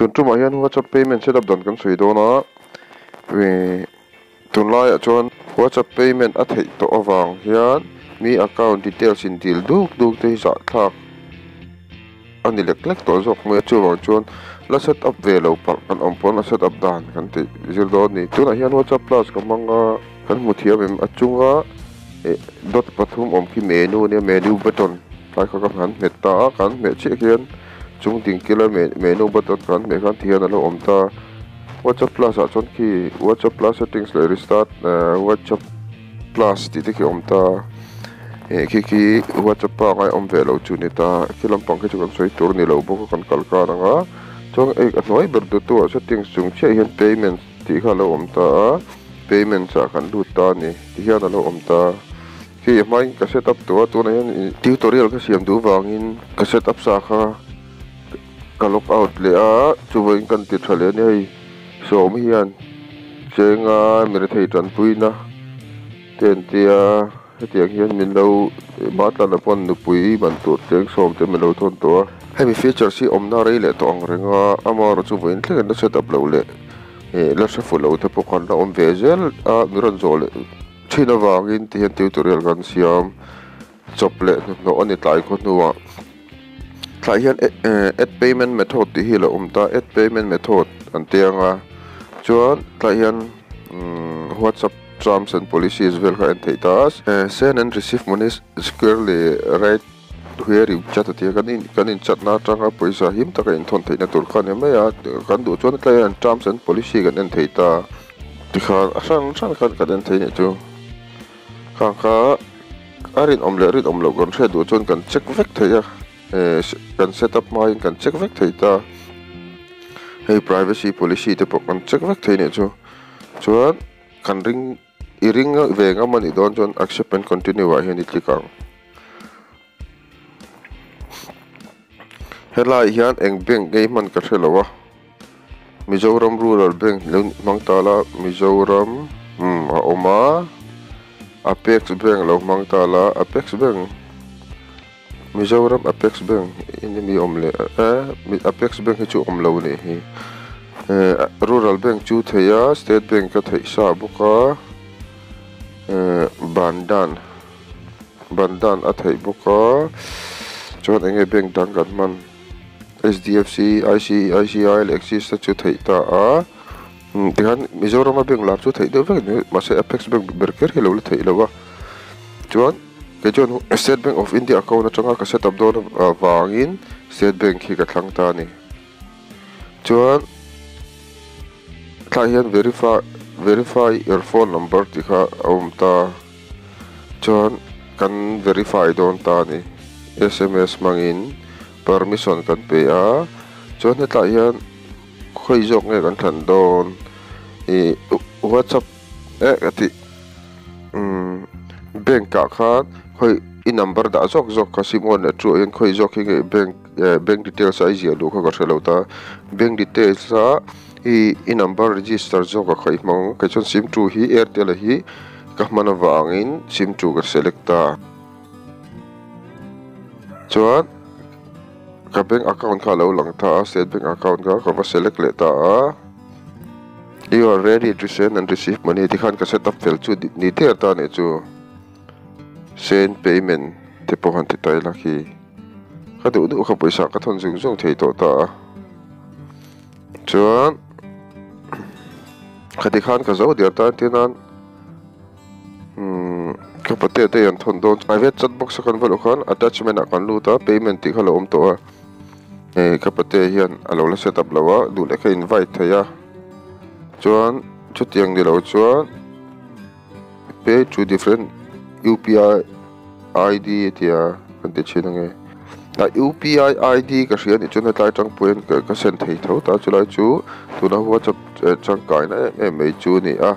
Tun tumah hian WhatsApp payment setup dan kan sawi dawn a, tunlaiah chuan WhatsApp payment a theih tawh avang hian mi account details in dil duk duk te hi zahthlak a ni lek lek tawh zawk mai a, chuvang chuan la set up ve lo palh kan awm pawn a set up dan kan tih zir dawn a ni. Tunah hian WhatsApp plus ka hmang a, kan hmu thiam em a chunga dot pathum awm khi menu a nia, menu button tlai kha ka han hmet ta a, kan hmeh chiah khian chung ding kila menu button kan hmeh khan tihian a lo awm ta. WhatsApp plus ah chuan khi WhatsApp plus settings leh restart WhatsApp plus tih te khi a awm ta. Ih khi khi WhatsApp pangai awm ve lo chu ni ta. Khi lampang khi chu kan sawi tur a ni lo bawk a kan kal kar ang a. Chuan hei a hnuai ber duh tu ah settings chung chiah hian payments tih kha a lo awm ta a. Payments ah kan lut ta a ni tihian a lo awm ta. Khi a hmain ka set up tawh a tunah hian tutorial ka siam duh vangin ka set up sa kha ka log out leh a chuvangin kan ti tha leh a ni hei sawm hian chenga mirethei tanpuina te an tia hetiang hian min lo Matlan ah pawh nupui man tur cheng sawm te min lo thawn tawh a hemi features hi awmna rei leh tawh ang reng a amaherawhchu chu vawiin thleng in la set up loh leh la hre fuh lo te pawh khan la awm ve zel a mi rawn zawh leh. Thin avangin ti hian tutorial kan siam chawp leh hnuhnawh a ni tlai khaw hnuah thlai hian add payment method tih hi a lo awm ta add payment method an ti ang a chuan tlai hian whatsapp terms and policies vel kha a en theih ta a send and receive money securely right where you chat a ti a kan in kan in chat na atanga pawisa him taka inthawn theihna tur kha a ni mai a kan duh chuan tlai hian terms and policy kan en thei ta. Tikhan a hran hran khan kan en thei nih chu khang kha a rinawm leh rinawm loh kan hriat duh chuan kan check vek thei a eh kan set up hmain kan check vek thei ta hei privacy policy te pawh kan check vek thei nih chu chuan kan ring i ring ve ngam a nih dawn chuan accept and continue ah hian i click ang. Helai hian eng bank nge hman ka hre lo a Mizoram Rural Bank lo hmang ta la Mizoram umm a awm a Apex Bank lo hmang ta la Apex Bank Mizoram Apex Bank eng nge awm leh eh Apex Bank hi chu awm lo nih hi eh Rural Bank chu theih a State Bank a theih sa bawk a eh Bandhan. Bandhan a theih bawk a chuan eng nge bank dang kan hman H_D_F_C I_C_I_C_I leh Axis te chu theih ta a tikhan Mizoram a bank lar chu theih deuh vek a ni mahse Apex bank ber kher hi a lo la theih loh a chuan kei chuan State Bank of India account atanga ka set up dawn avangin State Bank hi ka thlang ta a ni chuan thlai hian verify verify your phone number tih kha a awm ta. Chuan kan verify dawn ta a ni. Sms hmangin permission kan pe a, chuan hetlai hian khawi zawk nge kan thlan dawn ih whatsapp eh ka tih umm bank ah khan khawi i number dah zawk zawk kha sim on leh chu ah hian khawi zawk hi nge bank eh bank details a i ziah luh kha ka hre lo ta bank details a i i number register zawk ah kha i hmang kei chuan sim two hi airtel hi. Ka hman avangin sim chu ka select ta. Chuan ka bank account kha a lo lang ta a, state bank account kha ka va select leh ta a. You are ready to send and receive money tikhan ka set up fel chu ni der ta nih chu. Send payment te pawh han ti ta ila khi. Ka duh duh kha pawisa ka thawn zung zung thei tawh ta a. Chuan khati khan ka zo der ta entir nan umm ka pate te an thawn dawn private chat box a kan va luh khan attachment ah kan lut a payment tih kha a lo awm tawh a hei ka pate hian a lo la set up lo a duh leh kha invite thei a chuan chutiang ni lo chuan pay to different U_P_I I_D a ti a kan ti thin ange a U_P_I I_D ka hria anih chuan hetlai atang pawhin ka send thei tho ta chulai chu tuna whatsapp tangkaina em em mai chu a ni a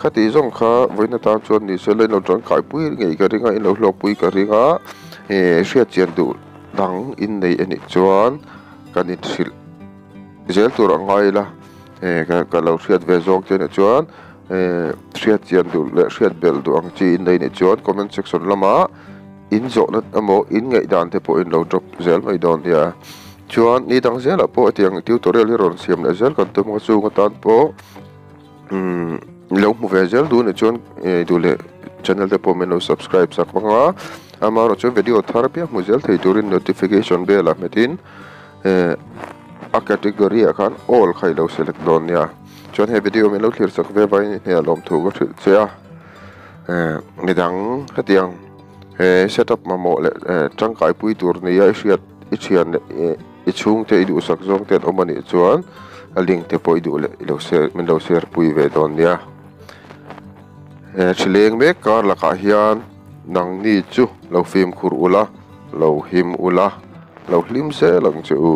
khati zawng kha vawiin atan chuan ni se la in lo tangkai pui ngei ka ring a in lo hlawk pui ka ring a eh hriatchian duh dang in nei anih chuan kan inhrilh zel tur ang ngai ila eh ka lo hriat ve zawk te anih chuan. Eh hriat chian duh leh hriat belh duh ang chi in nei nih chuan comment section lamah in zawhna emaw in ngaihdan te pawh in lo drop zel mai dawn nia. Chuan ni dang zelah pawh hetiang tutorial hi rawn siam leh zel kan tum a chung atan pawh umm lo hmu ve zel duh anih chuan duh leh channel te pawh min lo subscribe sak vang a amaherawh chuan video thar apiang hmu zel thei turin notification bell ah hmetin eh a category ah khan all kha i lo select dawn nia chuan he video min lo thlir sak ve vangin i hnehah lawmthu ka hrilh che a eh midang hetiang he setup mamawh leh eh tangkai pui tur nia i hriat i thian leh eh i chhungte i duhsak zawng te an awm anih chuan a link te pawh i duh leh i lo share min lo share pui ve dawn nia he thileng mek kar lakah hian nangni chu lo fimkhur ula lo him ula lo hlim zel ang che u.